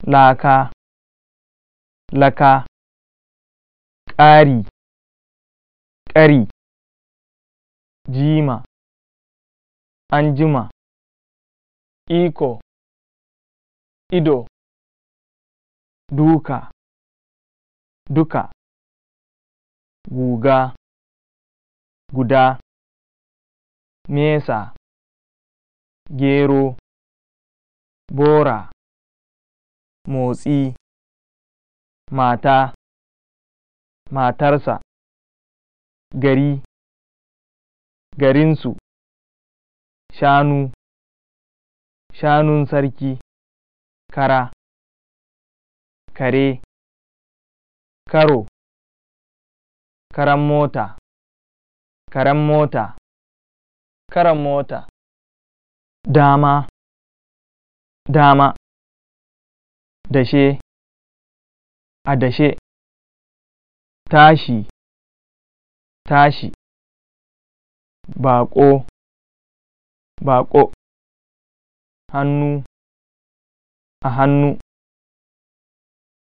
Laka, laka. Ƙari, ƙari. Jima, anjima. Iko, ido. Duka, duka. Guga, guda. Mesa, gero. Bora, motsi. Mata, matarsa. Gari, garinsu. Shanu, shanun sarki. Kara, kare. Karo, karan mota, karen mota, karan mota. Dama, dama. Dashe, adashe. Tashi, tashi. Baƙo, baƙo. Hannu, a hannu.